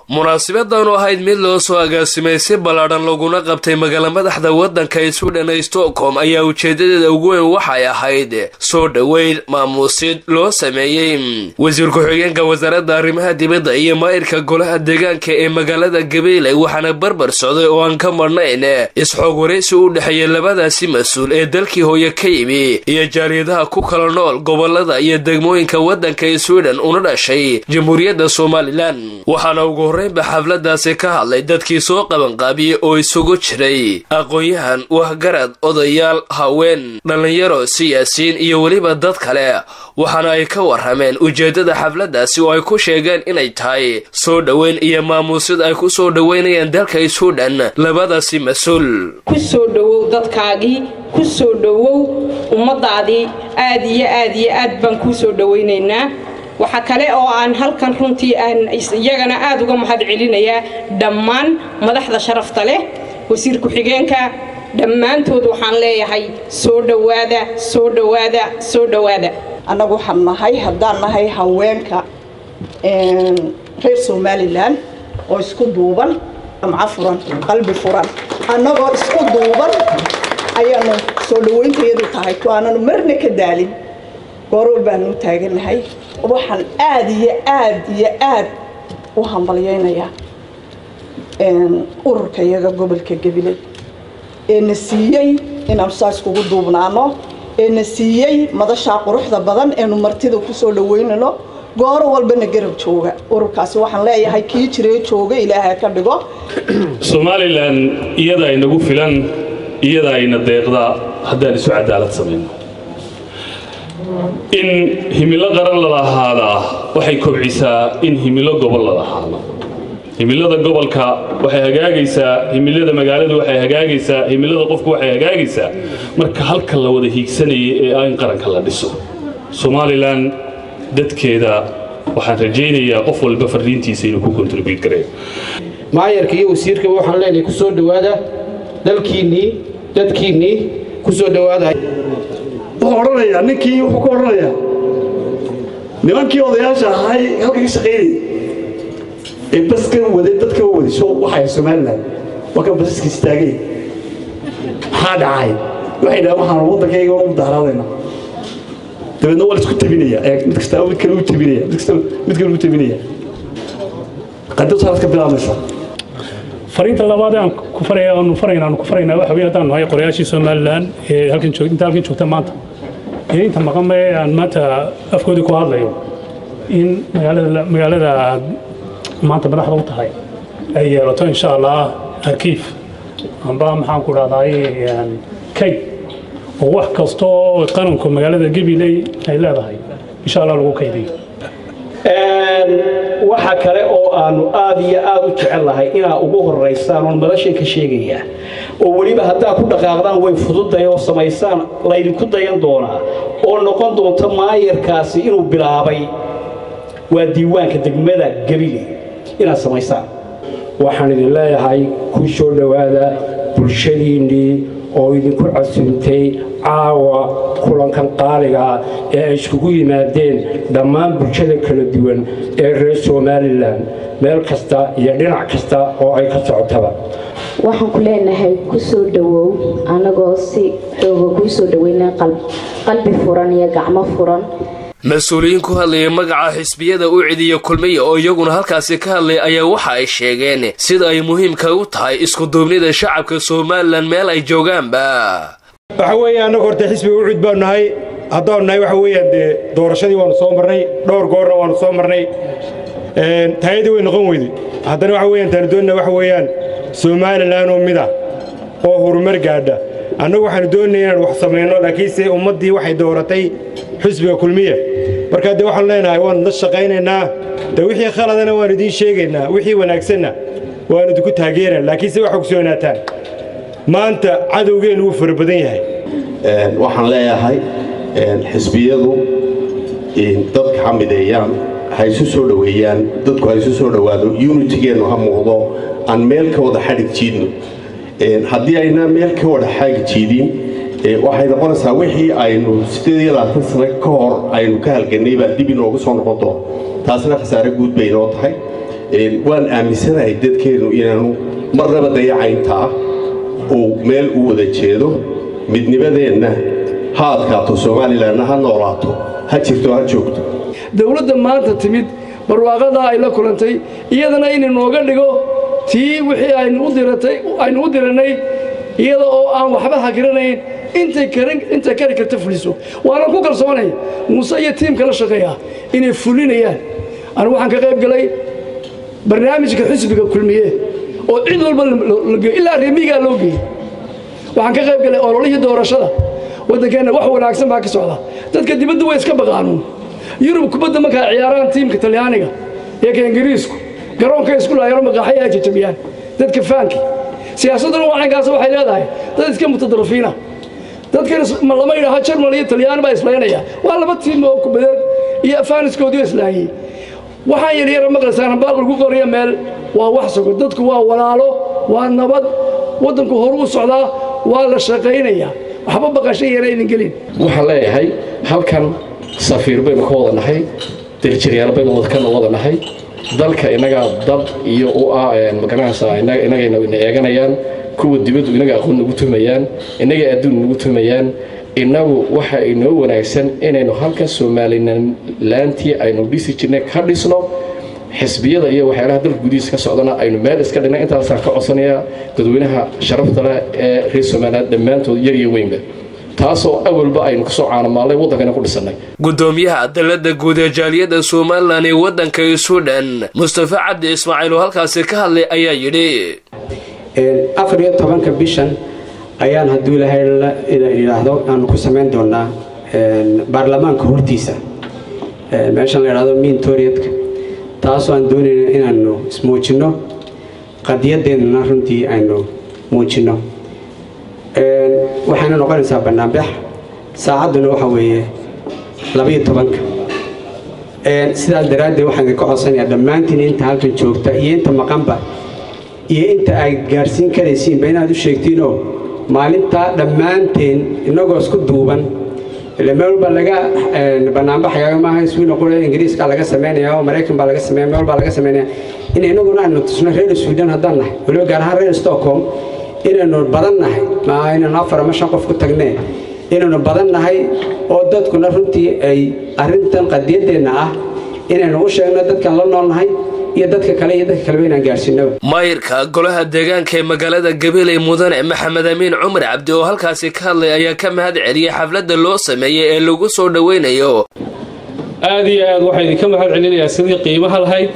Munaasibadan oo ahayd mid loo soo agaasimay si ballaadhan laguna qabtay magaala madaxda waddanka Sweden ee Stockholm ayaa ujeedadeeda ugu weyn waxay ahayd soo dhoweyn maamuusid loo sameeyey wasiir ku-xigeenka wasaaradda arrimaha dibadda iyo maayirka golaha deegaanka ee magaalada Gabiley, waxaana barbar socday oo aan ka marnayn isxoog waraysi u dhexeeya labadaasi mas-uul ee dalkii hooye ka yimi iyo jaaliyadaha ku kala nool gobolada iyo degmooyinka waddanka Sweden una dhashay Jamhuuriyadda Somaliland. Waxaana ugu horreynba xafladaasi ka hadlay dadkii soo qabanqaabiyey oo isugu jiray aqoon-yahan, waxgarad, odayaal, haween, dhallinyaro, siyaasiyiin iyo weliba dad kale, waxaana ay ka warrameen ujeeddada xafladaasi oo ay ku sheegeen inay tahay soo dhoweyn iyo maamuusid ay ku soo dhoweynayaan dalka Sweden labadaasi mas-uul. Ku soo dhowow dadkaagii, ku soo dhowow ummadaadii. Aad iyo aad iyo aad baan kuu soo dhowaynaynaa. Waxaa kale oo aan halkan runtii aan iyagana aad uga mahad celinayaa dhammaan madaxda sharafta leh, wasiir ku-xigeenka, dhammaantood waxaan leeyahay soo dhowaada, soo dhowaada, soo dhowaada. Annagu waxaan nahay, haddaan nahay haweenka reer Somaliland oo isku duuban, amca furan, qalbi furan, annagoo isku duuban ayaanu soo dhawayntayadu tahay ku aananu marna ka daalin, goor walbaanu taagannahay. Waxaan aad iyo aad iyo aad u hambalyaynayaa ururka iyaga gobolka Gabiley ee na siiyey inaanu saas kugu duubnaano, ee na siiyey madashaa quruxda badan eenu martida kusoo dhaweynano, goor walbana garab jooga. Ururkaasi waxaan leeyahay kii jiree jooga Ilaaha ka dhigo. Somaliland iyada inagu filan, iyada ayna deeqda haddaan isu cadaalad samayno. In himilo qaran la lahaadaa waxay kobcisaa in himilo gobol la lahaado. Himilada gobolka waxay hagaagaysaa, himilada magaaladu waxay hagaagaysaa, himilada qofku waxay hagaagaysaa marka halka la wada hiigsanayay ee ah in qaranka la dhiso. Somaliland dadkeeda waxaan rajaynayaa qof walba fariintiisa inuu ku contribute gareeyo. Maayarka iyo wasiirkaba waxaan leenahay ku soo dhowaada dalkiinnii, dadkiinnii ku soo dhowaada. Wuxuu odhanayaa ninkii, wuxuu ku odhanayaa nimankii odayaasha ahay halka ka shaqaynayay ee baskan waday, dadka waday, soo waxay Somaliland waa kan basaska istaagay, maxaa dhacay? Waxay dhahaan waxaan waddankayga u mudaharaadayna. Dabeedna waa la isku tabinaya, mid kasta mid kale u tabinaya, mid kasta mid kale u tabinaya, qadad saas ka bilaabmaysa. Fariinta labaad aan ku faraya, aanu farayna, aanu ku faraynaa waxa weeye, haddaan nahay qorayaashii Somaliland ee halkan joog, inta halkan joogta maanta iyo inta maqan ee aan maanta afkoodii ku hadlayo, in magaalada maanta madaxda u tahay ay yeelato insha Allah arkiif amba maxaan ku dhahdaay kayd oo wax kasta oo qaranku magaalada Gabiley ay leedahay insha Allah lagu kaydiyo. Waxa kale oo aanu aad iyo aad u jecel lahay inaa ugu horeysaan oon madashan ka sheegayaa, oo weliba haddaa ku dhaqaaqdaan way fududahay oo samaysaan laydinku dayan doonaa oo noqon doonta maayarkaasi inuu bilaabay, waa diiwaanka degmada Gabiley inaad samaysaan. Waxaan idin leeyahay ku soo dhowaada bulshadiinnii oo idinku casuumtay caawa kulankan qaaligaa ee ay iskugu yimaadeen dhammaan bulshada kala duwan ee reer Somaliland meel kasta iyo dhinac kasta oo ay ka socotaba. Waxaan ku leenahay ku soo dhowow, anagoo si xooga kuu soo dhaweyna, qalbi furan iyo gacmo furan. Mas-uuliyiin ku hadlaya magaca xisbiyada UCID iyo Kulmiya oo iyaguna halkaasi ka hadlay ayaa waxa ay sheegeen sida ay muhiimka u tahay isku duubnida shacabka Somaliland meel ay joogaanba. Waxa weeye annagu horta xisbiga UCID baanu nahay. Haddaanu nahay, waxa weeyaan dee doorashadii waanu soo marnay, dhowr goorna waanu soo marnay, taayadii way noqon weyday. Haddana waxa weeyaan taanu doonina waxa weeyaan Somaliland oo mid ah oo horumar gaadha. Annagu waxaanu doonaya inaan wax samayno, laakiinse ummaddii waxay dooratay xisbiga Kulmiye. Markaa dee waxaanu leenahay waanu la shaqaynaynaa, dee wixii khaladana waanu idiin sheegaynaa, wixii wanaagsanna waanu idinku taageerana. Laakiinse waxa ogsoonaataan maanta cadowgeennu wuu fara badan yahay. Waxaan leeyahay xisbiyadu dadka ha mideeyaan, ha isu soo dhoweeyaan, dadku ha isu soo dhowaado, unitygeennu ha muuqdo, aan meel ka wada xadhig jiidno. Haddii aynaa meel ka wada xadhig jiidin, waxay noqonaysaa wixii aynu 28 sano ka hor aynu ka halganay baa dib inoogu soo noqon doona, taasna khasaare guud bay inoo tahay. Waan aaminsanahay dadkeennu inaanu marnaba dayacayntaa uu meel u wada jeedo. Midnimadeenna ha adkaato, Somalilanna ha noolaato, ha jirto, ha joogto. Dowladda maanta timid barwaaqadaa ay la kulantay iyadana inay nooga dhigo tii wixii aynu u diratay aynu u dirannay, iyada oo aan waxba hakiranayn intay karin intay kari karta fuliso. Waanan ku kalsoonay Muuse iyo tiimka la shaqeeya inay fulinayaan. Anigu waxaan ka qayb galay barnaamijka xisbiga Kulmiye oo cid walba la geeyey, ilaa reemigaa loo geeyey. Waxaan ka qayb galay ololihii doorashada. Waddankeenna wax wanaagsan baa ka socda. Dadka dibadda way iska baqaanuun. Yurub kubadda markaa ciyaaraan tiimka Talyaaniga iyo ka Ingiriisku garoonka isku laayaro maqaaxya ay jajabiyaan dadka faanki. Siyaasadduna waa caynkaas, waxay leedahay dad iska mutadarafiina. Dadkan lama yidhaaho Jarmal iyo Talyaani baa islaynaya, waa laba tiim oo kubadeed iyo faaniskoodii islaayey. Waxaan yaryara maqlaysaan baa lagu qoriya meel waa wax sugan. Dadku waa walaalo, waa nabad, waddanku horu u socdaa, waa la shaqaynayaa, waxba baqasho yara idin gelin. Waxaan leeyahay halkan safiir baynu ka wada nahay, dirjiryaal baynu ka wada nahay. Dalka inagaa dad iyo u ah, magaranaysaa, inagayna ina eeganayaan kuwa dibaddu, inaga aqoon nagu tuhmayaan, inaga adduun nagu tuhmayaan. Inagu waxa inoo wanaagsan inaynu halkan Somalilaantii aynu dhisi jirnay ka dhisno. Xisbiyada iyo waxyaalaha dalka gudihiisa ka socdana aynu meel iska dhignay. Intaasaan ka codsanayaa dadweynaha sharafta leh ee reer Somaliland dhammaantood, yar iyo weynba, taasoo awalba aynu kasoo caanamaalnay waddankana ku dhisannay. Gudoomiyaha dalada guud ee jaaliyadda Somalilan ee waddanka Sweden, Mustafa Cabdi Ismaaciil, oo halkaasi ka hadlay ayaa yidhi: 14-ka bishan ayaan, hadduu Ilaahay yidhaahdo, aanu ku samayn doonaa baarlamaanka hortiisa meeshan la yidhahdo Mynttorget-ka, taasoo aan doonayno inaanu ismuujinno, qadiyadeennana runtii aynu muujinno. Waxayna noqonaysaa banaanbax, saacadduna waxa weeye 12-ka. Sidaas daraaddeed waxaan idinka codsanayaa dhammaantiin, inta halkan joogta iyo inta maqanba iyo inta ay gaarsiin karaysiinba, inaad u sheegtiinoo maalintaa dhammaanteen innagoo isku duuban. Ila meel walba laga banaanbaxaya maaha Sweden qura, Ingiriiska laga sameynaya oo Maraykan baa laga sameynaya, meel walbaa laga sameynaya. In innaguna aynu tusno reer Sweden haddaan nahay, weliba gaar ahaan reer Stockholm, inaynu badan nahay. Maaha inaynu afar ama shan qof ku tagnee, inaynu badan nahay oo dadkuna runtii ay arrintan qadiyaddeenna ah inaynu u sheegno dadkan la nool nahay iyo dadka kale iyo dadka kaleba inaan gaarsiinaba. Maayirka golaha deegaanka ee magaalada Gabiley, mudane Maxamed Amiin Cumar Cabdi, oo halkaasi ka hadlay ayaa ka mahad celiyey xafladda loo sameeyey ee lagu soo dhoweynayo. Aad iyo aad waxaa idinka mahad celinayaa sidii qiimaha lahayd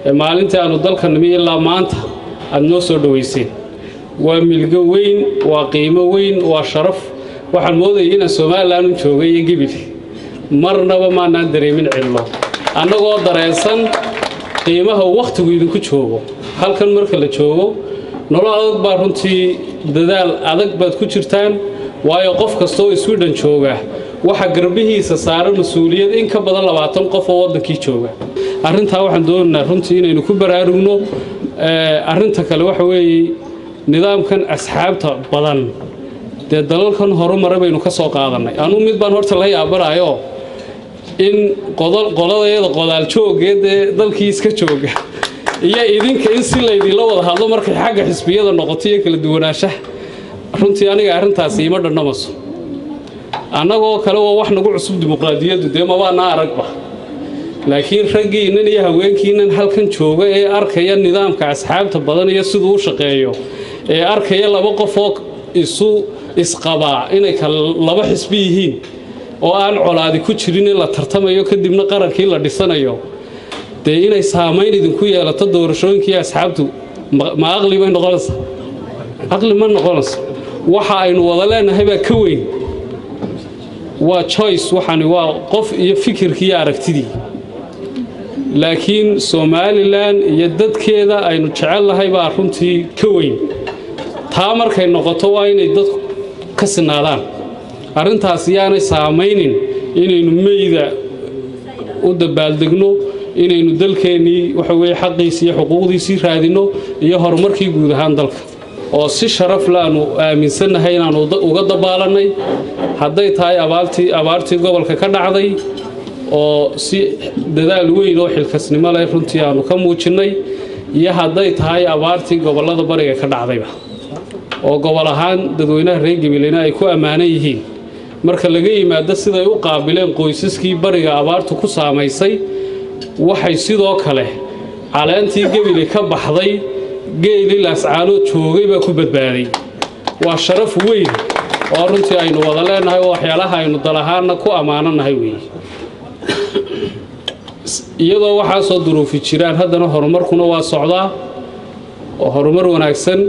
ee maalintii aanu dalka nimi ilaa maanta aad noo soo dhoweyseen. Waa milgo weyn, waa qiimo weyn, waa sharaf. Waxaan moodayay inaan Somalilan u joogay iyo Gebile. Marnaba maanaan dareemin cillo, annagoo dareensan qiimaha wakhtigu idinku joogo. Halkan marka la joogo nolol adag baa runtii, dadaal adag baad ku jirtaan, waayo qof kastoo Sweden jooga waxa garbihiisa saaran mas-uuliyad in ka badan 20 qof oo waddankii jooga. Arrintaa waxaan doonaynaa runtii inaynu ku baraarugno. Arrinta kale waxa weeye nidaamkan asxaabta badan dee dalalkan horumare baynu ka soo qaadannay. Anuu mid baan horta la yaabanayo, in qoladayada qodaal joogee dee dalkii iska jooga iyo idinka in si laydinla wada hadlo markay xagga xisbiyada noqoto iyo kala duwanaanshaha. Runtii aniga arrintaasi ima dhandhamaso. Annagoo kale waa wax nagu cusub dimuqraadiyaddu, dee mabaana aragba, laakiin raggiinnan iyo haweenkiinnan halkan jooga ee arkaya nidaamka asxaabta badan iyo siduu u shaqeeyo, ee arkaya laba qof oo isu isqabaa inay kala laba xisbi yihiin oo aan colaadi ku jirin, in la tartamayo kadibna qarankii la dhisanayo, dee inay saamayn idinku yeelato doorashooyinkii asxaabtu ma aqli bay noqonaysaa? Aqli ma noqonayso. Waxa aynu wada leenahay baa ka weyn. Waa choice, waxani waa qof iyo fikirkii iyo aragtidii, laakiin Somalilan iyo dadkeeda aynu jecel lahay baa runtii ka weyn. Taa markay noqoto waa inay dadku ka sinaadaan. Arrintaas yaanay saamaynin inaynu meyda u dabaaldegno, inaynu dalkeennii waxa weeye xaqiisii iyo xuquuqdiisii raadinno iyo horumarkii guud ahaan dalka, oo si sharaf laanu aaminsannahay inaanu uga dabaalannay, hadday tahay abaartii gobolka ka dhacday. Oo si dadaal weyn oo xilkasnimo leh runtii aanu ka muujinnay, iyo hadday tahay abaartii gobollada bariga ka dhacdayba, oo gobol ahaan dadweynaha reer Gabileyna ay ku ammaanan yihiin marka laga yimaado siday u qaabileen qoysaskii bariga abaartu ku saamaysay. Waxay sidoo kale caleentii Gebile ka baxday geelii Laascaanood joogay baa ku badbaaday. Waa sharaf weyn oo runtii aynu wada leenahay oo waxyaalaha aynu dal ahaanna ku ammaananahay weeye. Iyadoo waxaasoo duruufi jiraan, haddana horumarkuna waa socdaa oo horumar wanaagsan.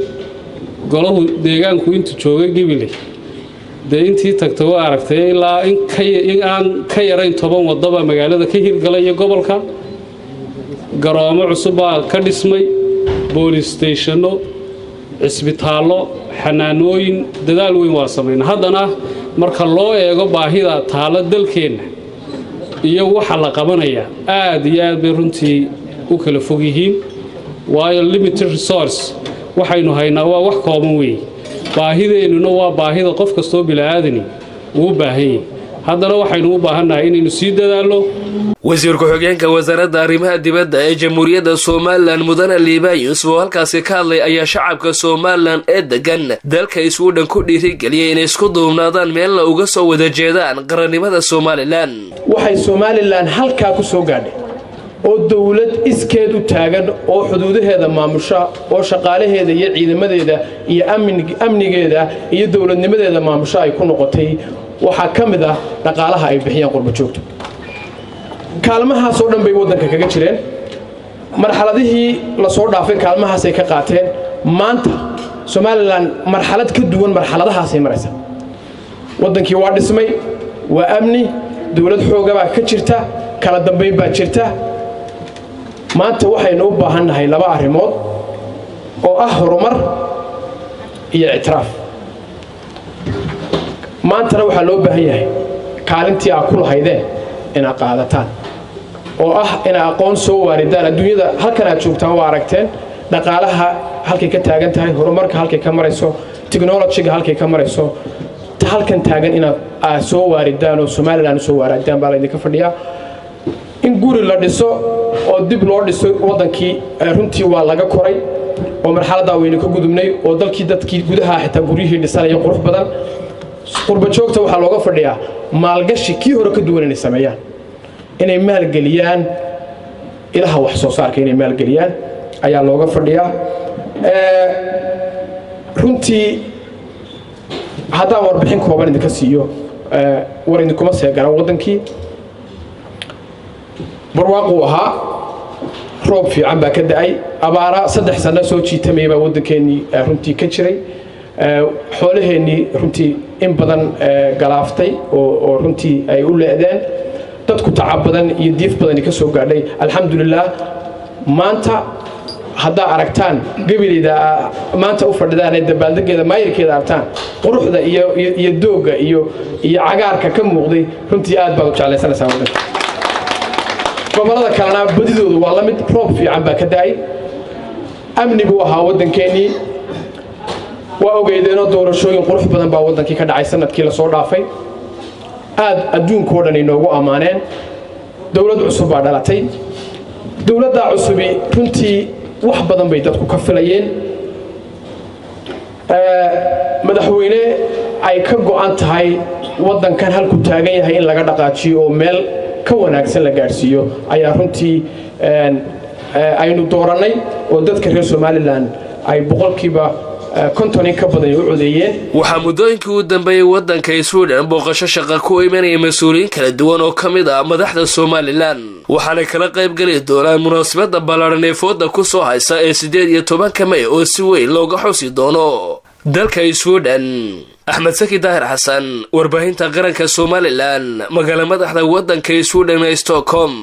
Golahu deegaanku intuu joogay Gebile, dee intii tagta waa aragtay, ilaa in aan ka yarayn 10 wadaba magaalada ka hirgalay iyo gobolka. Garoomo cusub baa ka dhismay, boolice stationno, cisbitaallo, xanaanooyin. Dadaal weyn waa samayna. Haddana marka loo eego baahida taalo dalkeenna iyo waxa la qabanaya, aad iyo aad bay runtii u kala fog yihiin, waayo limited resource waxaynu haynaa waa wax kooban weeye. Baahideennuna waa baahida qof kastoo bini'aadani uu baahan yahay. Haddana waxaynu u baahannahay inaynu sii dadaallo. Wasiir ku-xigeenka wasaaradda arrimaha dibadda ee Jamhuuriyadda Somaliland, Mudane Liibaan Yuusuf, oo halkaasi ka hadlay, ayaa shacabka Somaliland ee degan dalka Iswidhan ku dhiirigeliyay inay isku duubnaadaan, meelna uga soo wada jeedaan qarannimada Somaliland. Waxay Somaliland halkaa ku soo gaadhay oo dowlad iskeed u taagan oo xuduudaheeda maamusha oo shaqaalaheeda iyo ciidamadeeda iyo amnigeeda iyo dowladnimadeeda maamusho ay ku noqotay, waxaa ka mid ah dhaqaalaha ay bixiyaan qurbajoogto. Kaalmahaasoo dhan bay waddanka kaga jireen. Marxaladihii lasoo dhaafay kaalmahaasay ka qaateen. Maanta Somaliland marxalad ka duwan marxaladahaasay maraysa. Waddankii waa dhismay, waa amni, dowlad xoogabaa ka jirta, kala dambayn baa jirta. Maanta waxaynu u baahan nahay laba arrimood oo ah horumar iyo ictiraaf. Maantana waxaa loo baahan yahay kaalintii aad ku lahaydeen inaad qaadataan, oo ah inaa aqoon soo waaridaan. Adduunyada halkan aad joogtaan waa aragteen dhaqaalaha halkay ka taagan tahay, horumarka halkay ka marayso, technologyga halkay ka marayso. Halkan taagan inaad aad soo waaridaan oo Somaliland soo waaridaan baa laydinka fadhiyaa. In guri la dhiso oo dib loo dhiso waddankii runtii waa laga koray oo marxaladdaa waynu ka gudubnay, oo dalkii dadkii gudaha xitaa guryihii dhisanaya qurux badan. Qurbajoogta waxaa looga fadhiyaa maalgashi kii hore ka duwan inay sameeyaan, inay maalgeliyaan ilaha wax soo saarka, inay maalgeliyaan ayaa looga fadhiyaa. Runtii haddaan warbixin kooban idinka siiyo, war idinkuma seegana, waddankii barwaaquu ahaa, roob fiican baa ka da'ay. Abaara 3 sano soo jiitamayay baa waddankeennii runtii ka jiray, xoolaheennii runtii in badan galaaftay oo runtii ay u le'deen, dadku tacab badan iyo diif badani ka soo gaadhay. Alxamdulilaah, maanta haddaa aragtaan Gabileyda maanta u fadhidaan ee dabaaldegeeda maayirkeeda aragtaan, quruxda iyo doogga iyo cagaarka ka muuqday, runtii aad baad u jeclaysanaysaa. Waddanka gobollada kalena badidoodu waa la mid, roob fiican baa ka da'ay, amni buu ahaa waddankeennii. Waa ogeydeenoo doorashooyin qurux badan baa waddankii ka dhacay sanadkii lasoo dhaafay, aad adduunkoo dhan inoogu ammaaneen. Dowlad cusub baa dhalatay. Dowladdaa cusubi runtii wax badan bay dadku ka filayeen. Madaxweyne ay ka go'an tahay waddankan halku taagan yahay in laga dhaqaajiyo oo meel ka wanaagsan la gaadhsiiyo ayaa runtii aynu doorannay, oo dadka reer Somaliland ay 50% in ka badan u codeeyeen. Waxaa muddooyinkii u dambeeyey waddanka Sweden booqasho shaqa ku imanaya mas-uuliyiin kala duwan oo ka mid ah madaxda Somaliland, waxaana kala qayb geli doonaan munaasabadda ballaadhan ee fooda ku soo haysa ee 18-ka May, oo si weyn looga xusi doono dalka Sweden. Axmed Saki Daahir Xasan, warbaahinta qaranka Somaliland, magaala madaxda waddanka Sweden ee Stockholm.